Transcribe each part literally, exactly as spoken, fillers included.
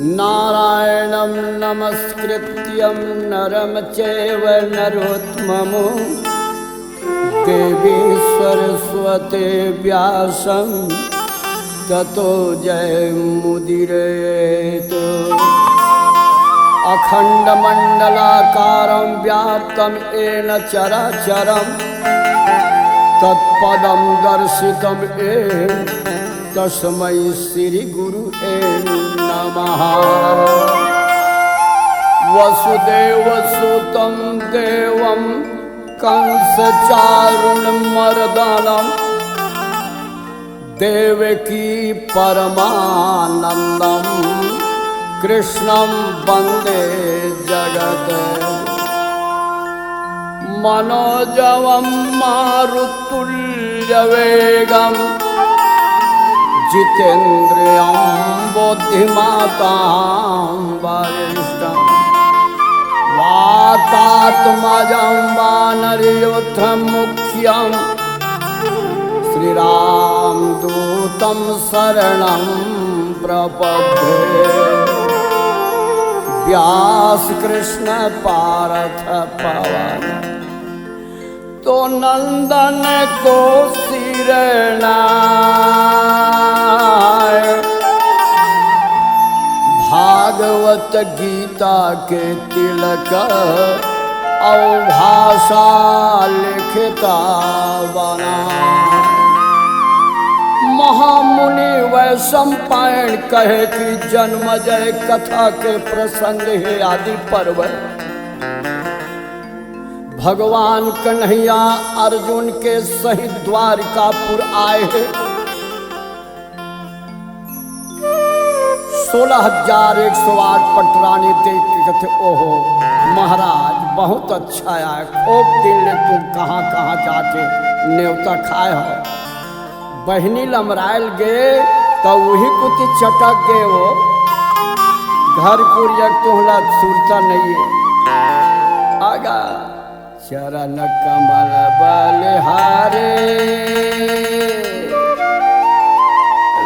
नारायणं नमस्कृत्यं नरं चैव नरोत्तमम्। देवी सरस्वती व्यासं ततो जयमुदीरयेत्। अखण्डमण्डलाकारं व्याप्तं येन चराचरं तत्पदं दर्शितं येन तस्मै श्री गुरुवे नमः। वसुदेवसुतं देवं कंसचाणूरमर्दनं देवकी परमानन्दं कृष्णं वन्दे जगद्गुरुम्। मनोजवं मारुततुल्यवेगं जितेन्द्रियं बुद्धिमतां वरिष्ठं वातात्मजं वानरयूथमुख्यं श्रीरामदूतं शरणं प्रपद्ये। व्यास कृष्ण पार्थ पवन तो नंदन को सिरनाय। भागवत गीता के तिलक अवभाषा लिखता बना। महामुनि वैशंपायन कहे कि जन्मजय कथा के प्रसंग हे आदि पर्व। भगवान कन्हैया अर्जुन के सहित द्वारिकापुर आए हे। सोलह हजार एक सौ आठ पटरानी देख के कहते, "ओहो महाराज, बहुत अच्छा आय, खूब दिन ले तुम कहाँ कहाँ जाके नेवता खाए हो।" बहिनी लमरायल गे, त उही कुती चटक गे वो। घर कुरिया तुहला सुरता नइये। आगा चरण कमल बलिहारे,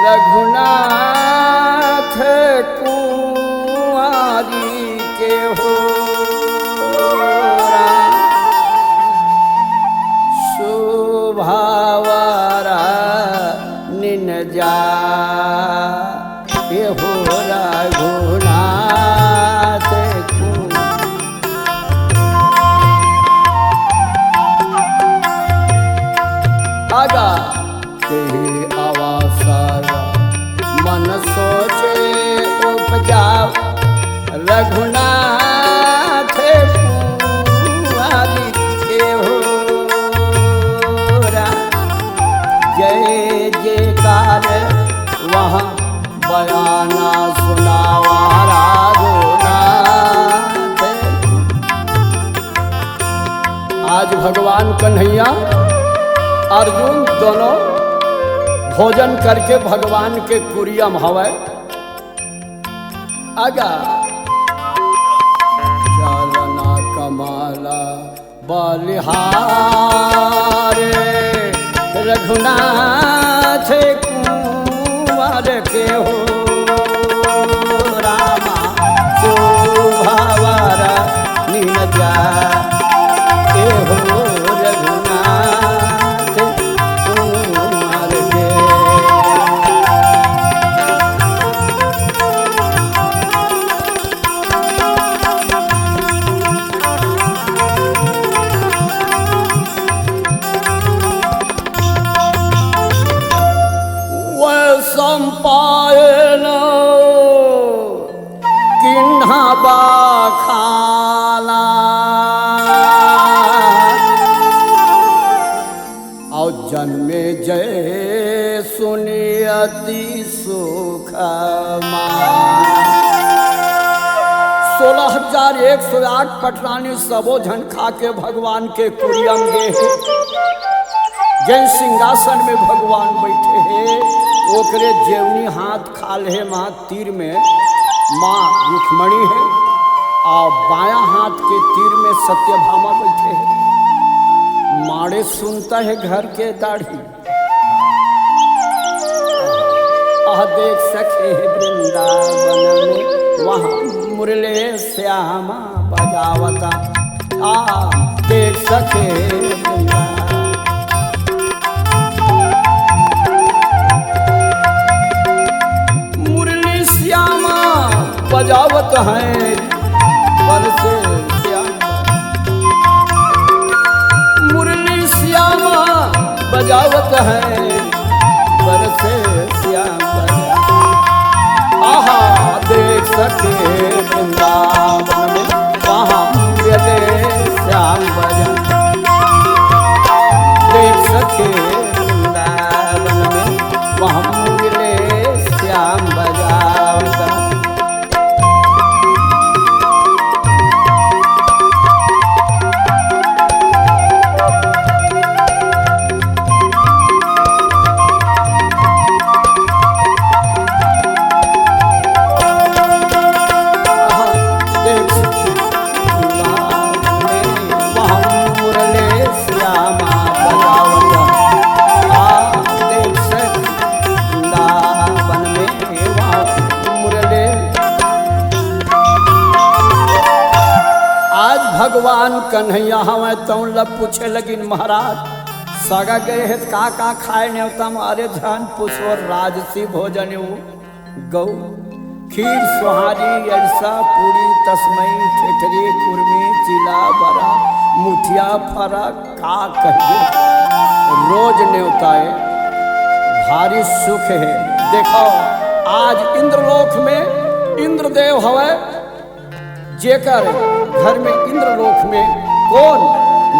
रघुनाथ कुंवारी के हो राम। सुभावरा निन जा, ए हो रघुनाथ कुंवारी। आगा तेहि अवसर मन सोचे उपजाव, रघुनाथ कुंवारी के हो राम। जय जयकार वहाँ बयाना सुनावा रघुनाथ। आज भगवान कन्हैया अर्जुन दोनों भोजन करके भगवान के कुरिया म हवय। आगा चरण कमल बलिहारे, रघुनाथ कुंवर के हो रामा। सुभावरा निन जा, ए हो रघुनाथ कुंवर के। वैशंपायन किन्हा बखाना। अउ जन्मेजय सुनि अति सुख मान। सोलह हजार एक सौ आठ पटरानी सबो झन खा के भगवान के कुरिया म गे हे। जेन सिंहासन में भगवान बैठे हे, ओकरे जेवनी हाथ खाल्हे माँ तीर में माँ रुक्मणी हे, अउ बायां हाथ के तीर में सत्यभामा बैठे हे। माड़े सुनता हे घर के दाढ़ी। आह देख सखे हे वृंदावन में मुरली श्यामा बजावत, आ देख सखे वृंदा। मुरली श्यामा बजावत हैं, बरसे श्याम। मुरली श्यामा बजावत हैं, बरसे श्याम बजा। आहा, देख सखे वृंदावन में वहाँ मुरली श्याम बजा। देख सखे वृंदावन में वहाँ मुरली श्याम बजावत। देख सखी, वहाँ मुरली श्यामा बजावत। आ, देख सखी, वृंदावन में वहाँ मुरली। आज भगवान कन्हैया हवय, तउन ल पूछे लगिन, महाराज, सगा गए हे त का का खाए नेवता म? अरे झन पूछो, राजसी भोजन हे वो। गऊ, खीर, सोहारी, अरिसा, पूरी, तसमई, ठेठरी, कुरमी, चीला, बरा, मुठिया, फरा, का कहिबे, रोज नेवता ए। भारी सुख हे। देखो, आज इंद्रलोक में इंद्रदेव हवय, जेकर घर में इंद्रलोक में कौन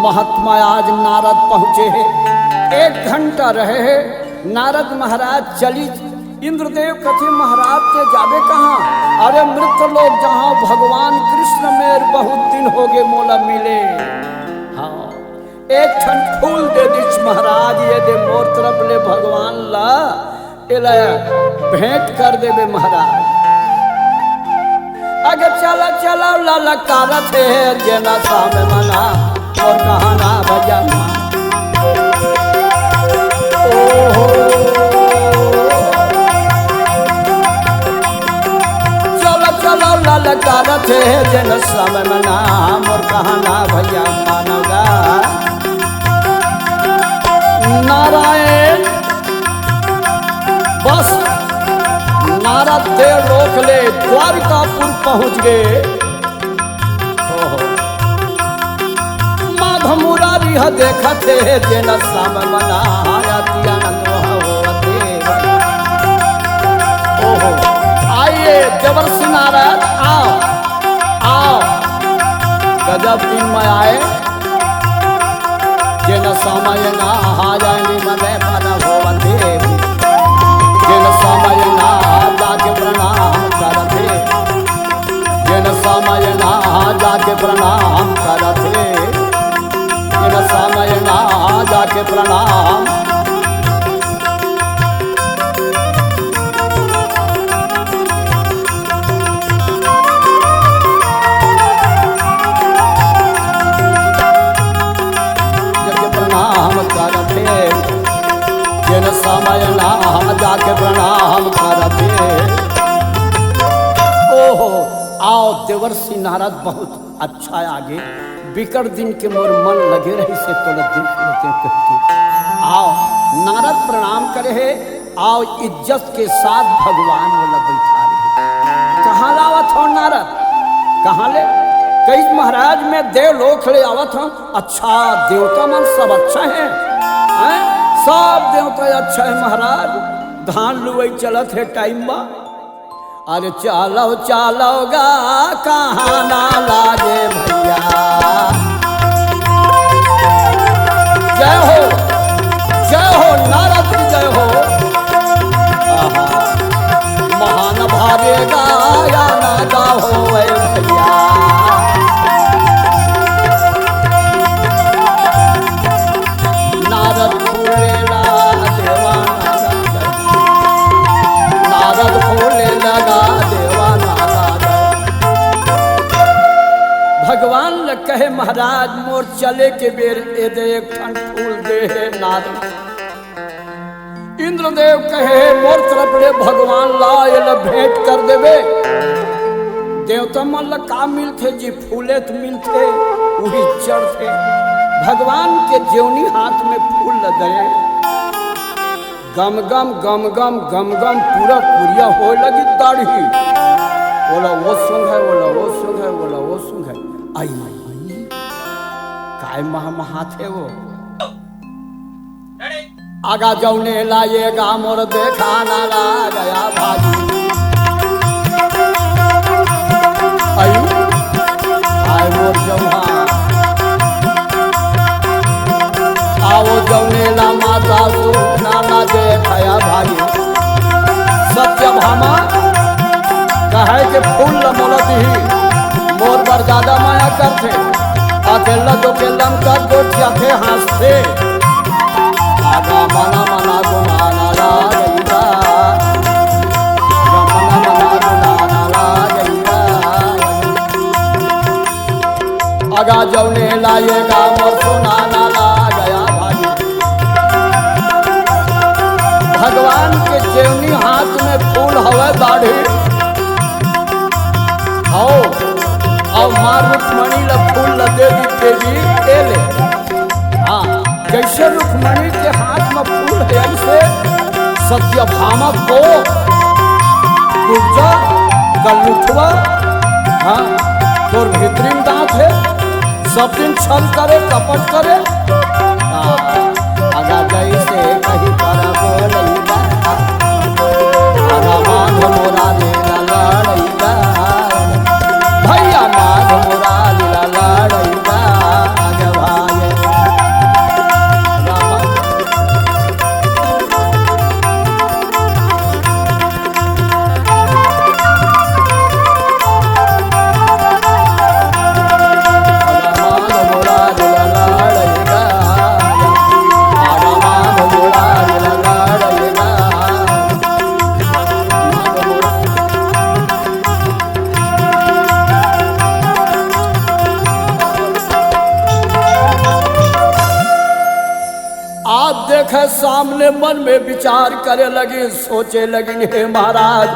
महात्मा आज नारद पहुँचे हे, एक घंटा रहे हे। नारद महाराज चली, इंद्रदेव कथे, महाराज ते जाबे कहाँ? अरे मृत लोक जहाँ भगवान कृष्ण मेर बहुत दिन होगे मोला मिले। हाँ, एक ठन फूल दे दिस महाराज, ये दे मोर तरफ ले भगवान ला, एला भेंट कर देबे महाराज। अगे चला चला ललकारत हे, जेन श्याम मना मोर कहना भैया। ओहो। चला चला ललकारत हे, जेन श्याम मना मोर कहना भैया मानगा। नारायण बस नारद देव लोक ले द्वारिकापुर पहुँच गे। ओहो। माधव मुरारी ह देखत हे, जेन श्याम मना आरती आनंद होवत हे। ओहो। आइए देवर्षि नारद, आओ, आओ। गजब दिन में आए। जेन श्याम मना आरती मन बन होवत हे, जेन श्याम मना जाके प्रणाम करत हे, जेन श्याम मना जाके प्रणाम करत हे, जेन श्याम मना जाके प्रणाम। जाके प्रणाम करत हे, जेन श्याम मना जाके प्रणाम करत हे। ओहो, आओ देवर्षि नारद, बहुत अच्छा आगे, बिकट दिन के मोर मन लगे रहिसे तोला देख लेते कहिके। आओ, नारद प्रणाम करे हे, आओ इज्जत के साथ भगवान ओला बैठा रहे। कहाँ लावत हो नारद? कहाँ ले? कहिस महाराज मैं देवलोक ले आवत हँव। अच्छा, देवता मन सब अच्छा हे? हैं? सब देवता अच्छा हे महाराज। धान लुवई चलत हे टाइम मा। अरे चालो चालो गा कहाँ ना लागे भैया। जय हो, जय हो नारद की जय हो। आहा, महान भावे गाया ना गाओ ए भैया। नारद फूलेला देवाना नारद फूले लगा देवाना। भगवान ल कहे महाराज मोर चले के बेर ए दे एक ठन फूल दे हे नारद। इंद्रदेव कहे मोर तरफ ले भगवान ला एला भेंट कर देबे। देव त मन ल का मिलथे? जे फूले त मिलथे, उही चढ़थे। भगवान के जेवनी हाथ में फूल ल दे, गम गम, गम गम, गम गम, पूरा कुरिया होय लगी दाढ़ी। ओला वो सूंघे, ओला वो सूंघे, ओला वो सूंघे। आई, काय महमहाथे वो। आगा जउने ला ये गा मोर देखाना ला गया भाई। आई, आय मोर जौहा। आवो जउने ला माता सुना ना देखाया भाई। सत्यभामा कहे के फूल ल मोला दिही, मोर बर जादा माया करथे। अकेला दोकेला म कर गोठियाथे, हाँसथे। आगा मना मना गुनाना लागइबा, आगा मना मना गुनाना लागइबा। आगा जउने ला ये गा मोर सुनाना लागया भाई। भगवान के जेवनी हाथ में फूल हवय दाढ़ी। हव, अउ माँ रुक्मणी ल फूल ल दे दी देवी, ए ले। हाँ, जइसे रुक्मणी के हाथ म फूल हे, अइसे सत्यभामा को गुर्जा, कल्लुठवा, हाँ, तोर भीतरी म दांत हे, सब दिन छल करे, कपट करे। हाँ, आगा जइसे कहीं कर बोलइबा, आगा माघ मोरा ले लड़इबा। भैया माघ मुरारी ला लड़ैबा, आगे भागे। माघ मुरारी ला लड़ैबा, आगे माघ मुरारी ला लड़ैबा। आप देखे सामने मन में विचार करे लगिन, सोचे लगिन, हे महाराज,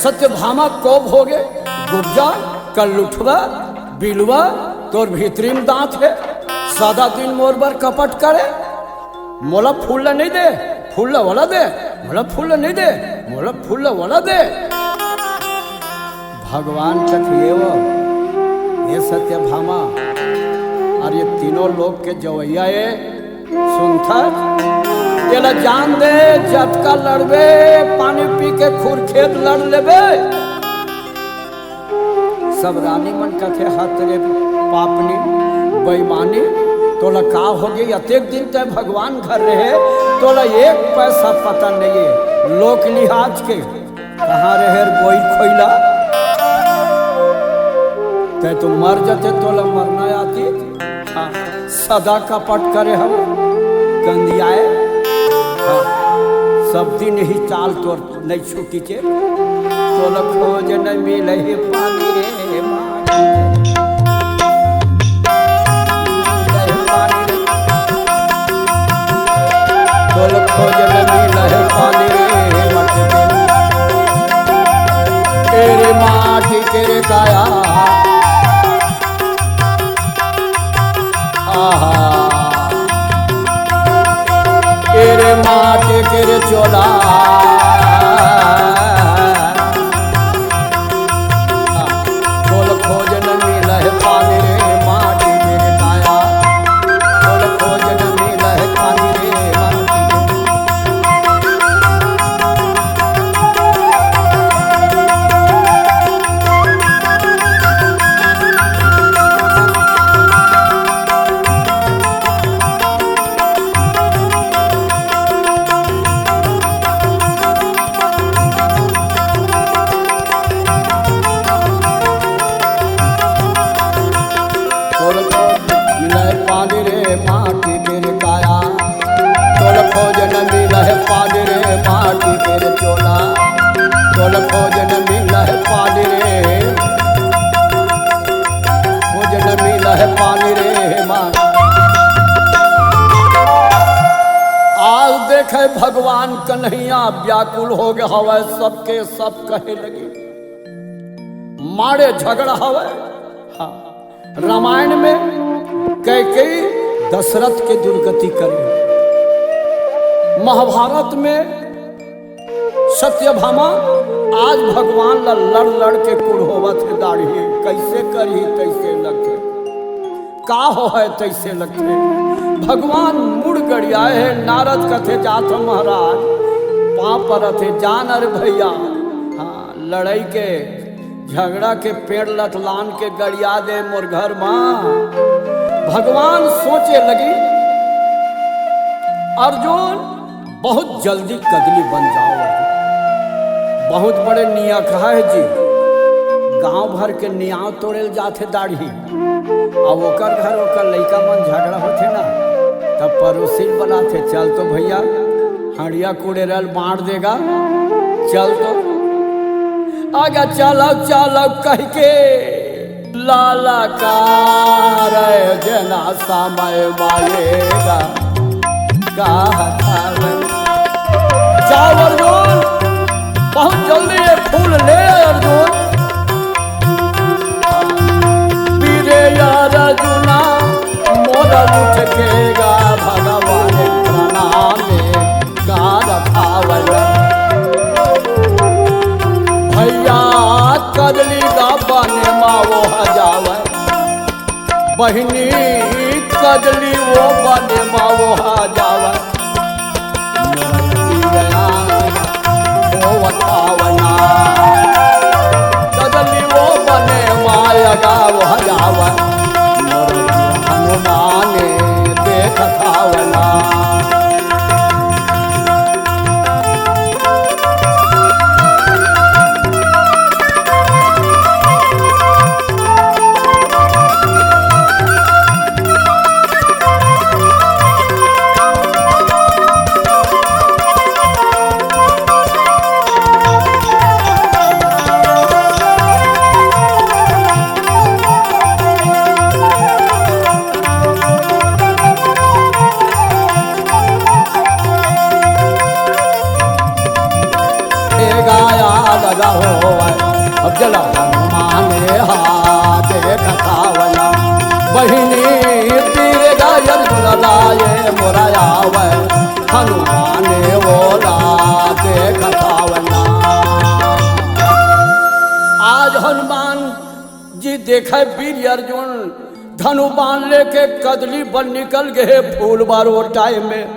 सत्यभामा कोप होगे, गुर्जा, कल्लुठवा, बिलवा, तोर भीतरी में दांत हे, सदा दिन मोर बर कपट करे। मोला फूल ला नहीं दे, फूल ला ओला दे, मोला फूल ला नहीं दे, मोला फूल ला ओला दे। भगवान कथे, "ए वो, ए सत्यभामा, अरे तीनों लोक के जवैया ए, सुनथस? एला जान दे, जतका लड़बे, पानी पी के खुरखेद लड़ लेबे।" सब रानी मन कथे, "हत रे पापनी, बेईमानी, तोला का होगे? अतेक दिन तैं भगवान घर रहे, तोला एक पैसा पता नहीं है, लोक लिहाज के। कहाँ रहे रे बोई खोइला? तैं तो मर जते, तोला मरना आती।" हाँ, सदा कपट करे हव, कंदियाए। हाँ, सब दिन ही चाल तोर नहीं छूटी चे। तोला खोज न मिले हे पानी रे माटी। तोला खोज न मिले हे पानी रे माटी। तेरे माटी तेरे काया। आहा। एरे माटी के रे चोला। तोल खोज न मिलह पानी रे माटी के रे काया। तोल खोज न मिलह पानी रे माटी के रे। तोल खोज मिलय पानी रे माटी के रे काया। तोल खोज न मिलय पानी रे माटी के रे चोला। तोल खोज न मिलय पानी रे। खोज न मिलय पानी रे माँ। आज देखे भगवान कन्हैया व्याकुल हो गए हवय, सबके सब कहे लगे। माड़े झगड़ा हवय। हाँ। रामायण में कैकेयी दशरथ के दुर्गति करे। महाभारत में सत्यभामा आज भगवान ला लड़ लड़ के कुढ़ोवत हे दाढ़ी, कइसे करही तइसे लगथे, का होहय तइसे लगथे। भगवान मुड़ गड़ियाए हे, नारद कथे, "जात हंव महाराज।" पाँव परत हे, "जा न रे भइया।" हाँ, लड़ई के झगड़ा के पेड़ ल लान के गड़िया दे मोर घर मा। भगवान सोचे लगिन, "अर्जुन, बहुत जल्दी कदली बन जाव अर्जुन।" बहुत बड़े नियकहा हे जी, गांव भर के नियाव तोड़े ल जाथे दाढ़ी। अब ओकर घर ओकर लइका मन झगड़ा होथे ना, तब पड़ोसी ल बलाथे, "चल तो भइया, हंड़िया कुड़ेरल बांट देगा, चल तो।" "आगा चलव चलव" कहिके लाला का रे जेना समय मालेगा, का हथावे। जाव अर्जुन, बहुत जल्दी ये फूल ले आय अर्जुन। पीरे यार अर्जुना, मोर उठ के गा भगवान प्रणाम कार खावल। भइया कदली गा बने मा ओह जावय, बहिनी कदली वो बने मा ओह जावय। मोर होवत आवना। कदली वो बने माया गाव हजावन। मोर हनुमाने देखत आवना। ए गाया लगा होवय, अब चला हनुमाने हा देखत आवना। बहिनी पीरे गाय अर्जुन लाए मोरा आवय, हनुमाने ओला देखत आवना। आज हनुमान जी देखे वीर अर्जुन धनु बाण लेके कदली बन निकल गए फूल बारो टाइम में।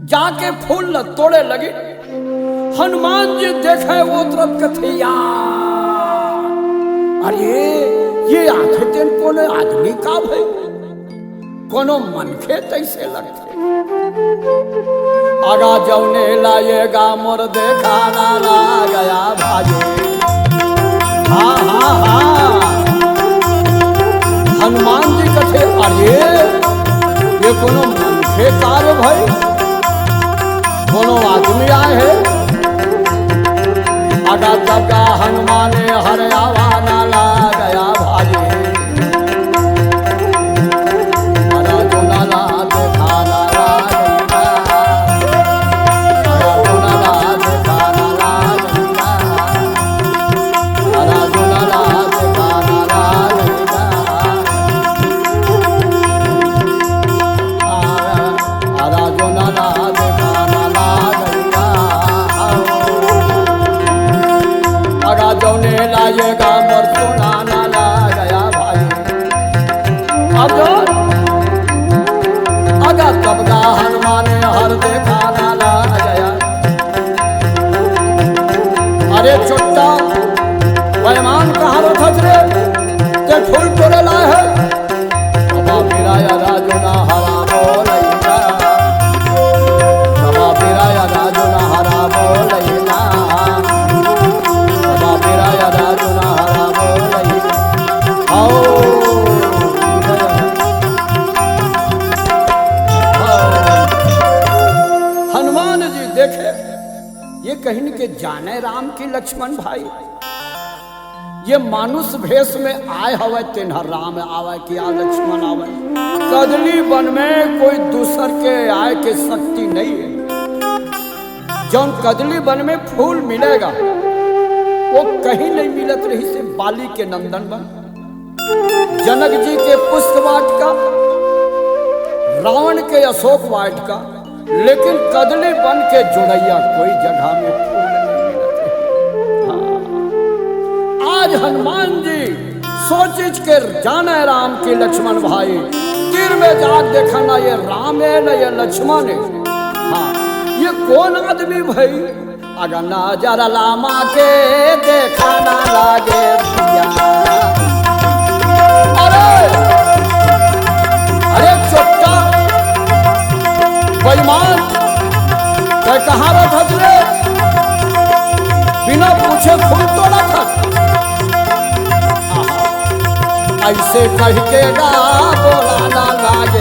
जाके फूल ल तोड़े लगिन। हनुमान जी देखे वो तरफ कथे, "यार, अरे, ये आथे तेन कोनो आदमी का भय? कोनो मनखे तइसे लगथे।" आगा जउने लाएगा मोर देखा ना लागया भाई। हाँ, हाँ, हाँ। हनुमान जी कथे, "अरे, ये कोनो मनखे का रे भाई? कोनो आदमी आए हे?" आगा तब गा हनुमाने हर आवा ना लागया भाई। अगा जौने लाएगा मोर सुना ना लागया भाई। अब जो अगा तब गा हनुमान हर देखा ना लागया। अरे चोट्टा, बेईमान कहाँ रथस रे? ते फूल तोड़े लाए हे? बाबा बिराया राजू ना हरा बोलैया। बाबा बिराया राजू ना हरा बोलैया। बाबा बिराया राजू ना हरा बोलैया। आओ। आओ। हनुमान जी देखे, ये कहिन के जाने राम की लक्ष्मण भाई। ये मानुष भेष में आए हवय, तेन ह राम आवय कि या लक्ष्मण आवय। कदली बन में कोई दूसर के आए के शक्ति नहीं है। जौन कदली बन में फूल मिलेगा, वो कहीं नहीं मिलत रहिसे बाली के नंदन वन, जनक जी के पुष्प वाटिका, रावण के अशोक वाटिका, लेकिन कदली वन के जोड़ैया कोई जगह में फूल नहीं मिलत रहिसे। हाँ। आज हनुमान जी सोचिच के जाने राम की लक्ष्मण भाई, तीर में जाके देखा ना ये राम है ना ये लक्ष्मण है। हाँ, ये कौन आदमी भाई? अगर नजर लामा के देखा ना लागे पिया। अरे, अरे चोट्टा, बेईमान, तैं कहाँ रहत हस रे? बिना पूछे फूल तोड़त हस। ऐसे कह के ना बोला ना लागे